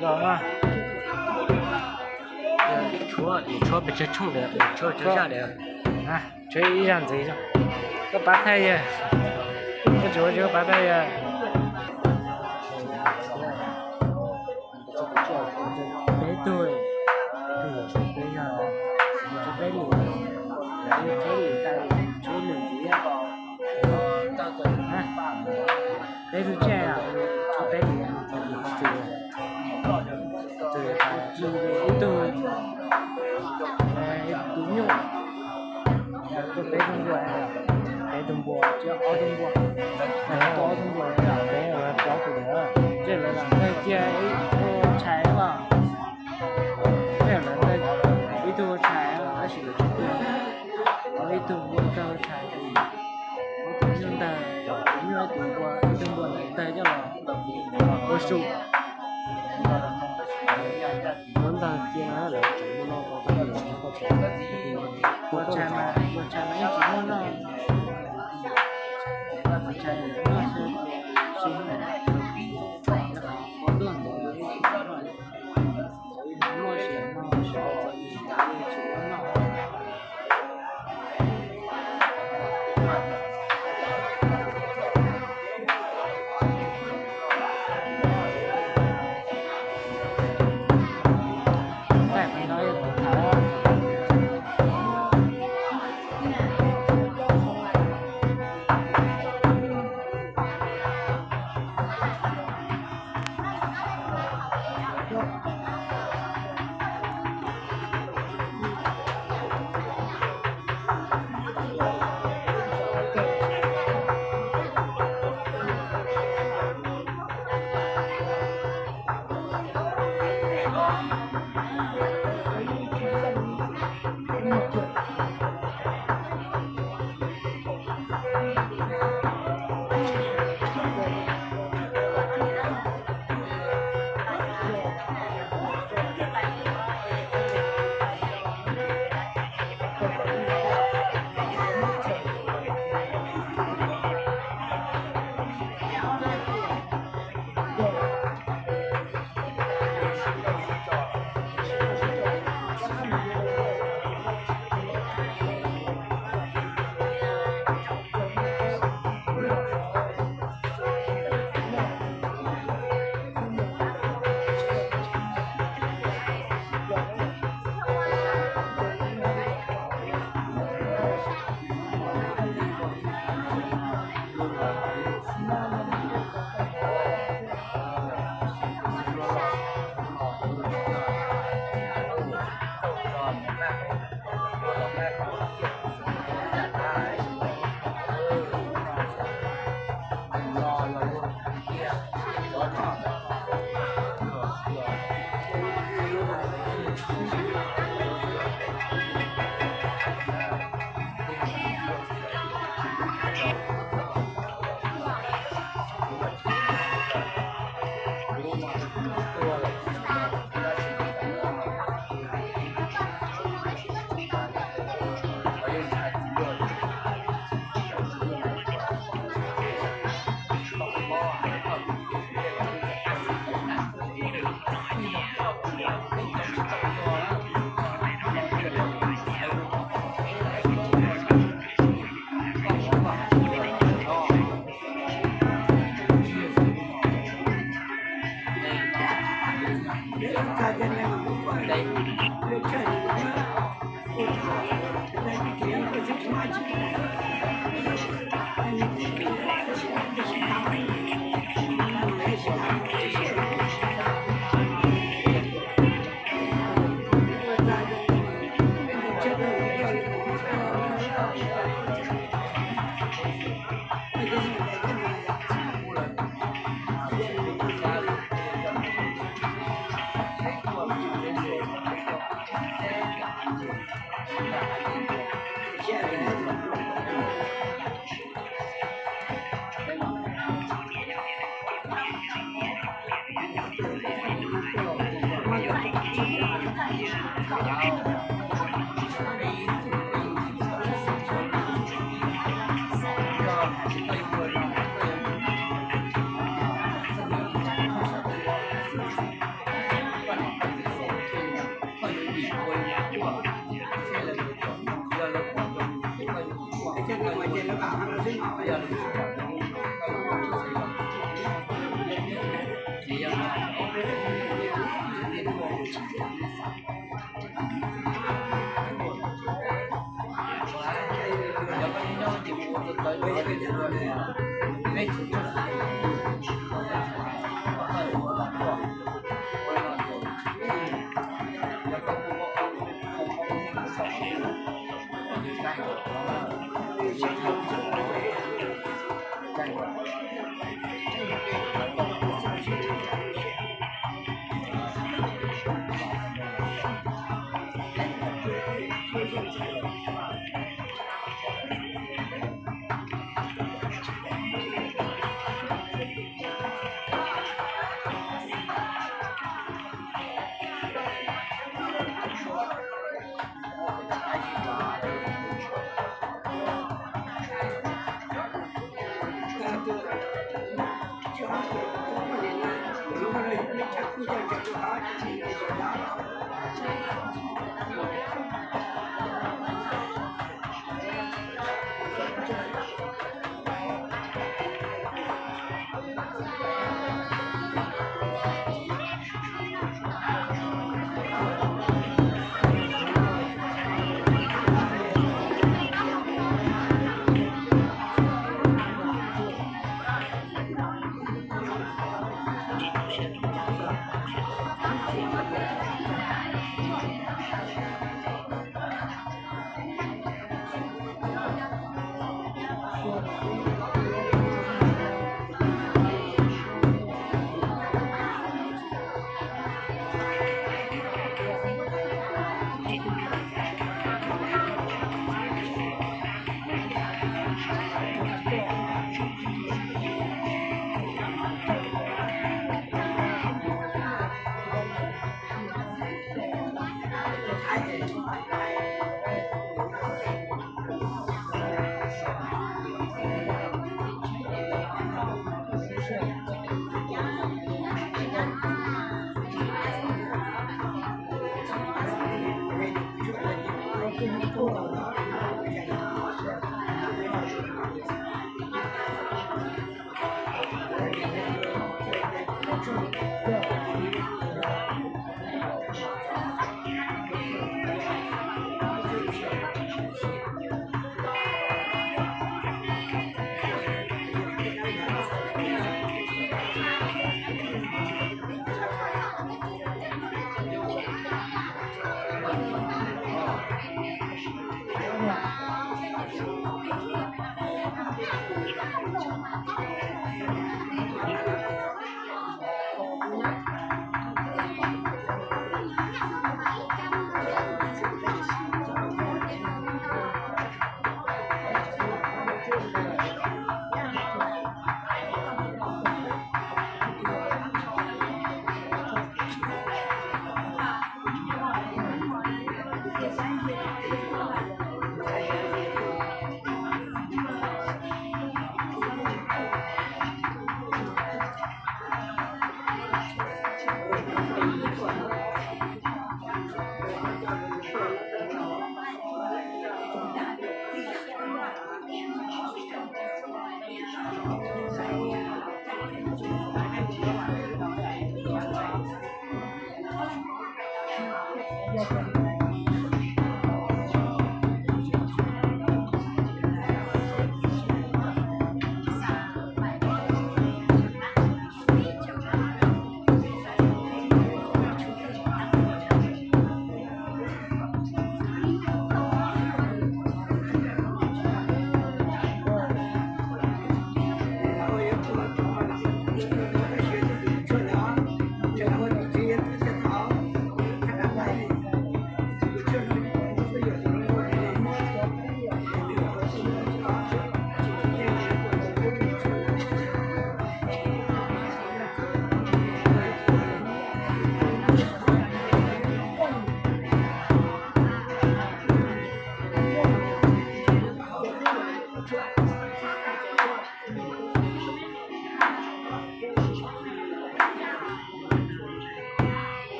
Los, tshuab, tshuab pes tsawg tshooj lawm, tshuab pes tsawg zaj lawm? Tshuab ib zaj ntxiv. Koj pab thaij yawg, koj tsis ua tsis koj pab thaij yawg. Peb tug, peb yog, peb lwm, peb lwm tais, peb lwm ntxiv. Peb tug tsiaj, peb lwm, ib tug, tus nyuj, peb tug npua, peb tug npua, ob tug npua, ob tug npua, peb plaub tug lawm. Ces lawv lam tawg cia ib tug tshais los, lawv ntawg ib tug tshais tab sis lawv tsis tuag, ib tug npua ntawg tshais, ib tug nyuj ntawg, nyuj ib tug npua, ib tug npua ntawg ntawg coj los ua su. Muab ntawg cia lawv tseem muaj noj tau, muaj tshais mas, muaj tshais mas yeej tsis muaj noj, muaj tshais noj xwb, su, qhov tuaj ntxov yuav ib tsis noj.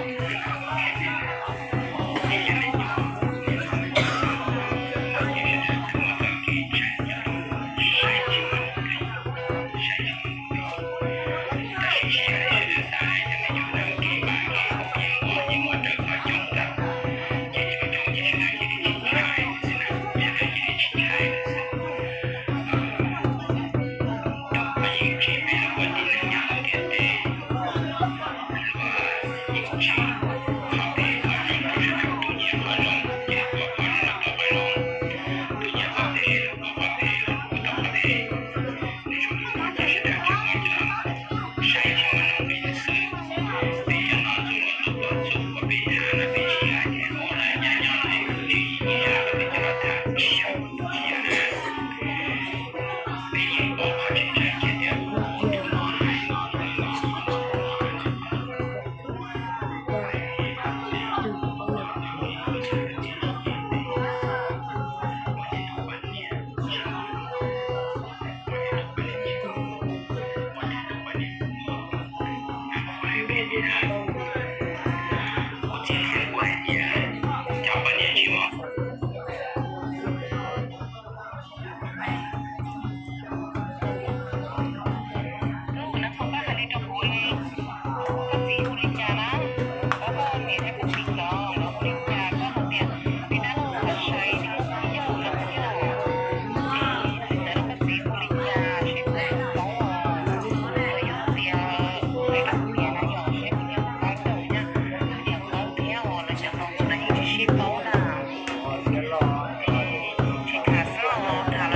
Hnub no koj hais li rau kuv, koj txiv hu li cas na? Koj niam thiab koj txiv nkawd lawv hu li cas? Koj hais tias tij Dab Laug Hav Sai nws muaj yawg los yog, es li ntawd koj txiv hu li cas seb kuv paub os. Los yog tias hais rau kuv niam na yom, seb kuv niam paub rau nyab, kuv niam paub thiab os, lawv cov hluas nkauj no yeej tsis sib paub na. Tsis tham xwb los tham los ces yuav ib co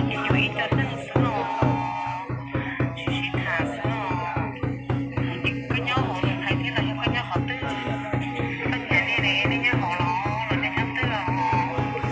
neeg xwb los tsis sib tham xwb los. Koj nyob hauv Looj Hais thiab los yog koj nyob qhov twg? Koj niam nej, nej nyob hauv los los nej nyob twg os?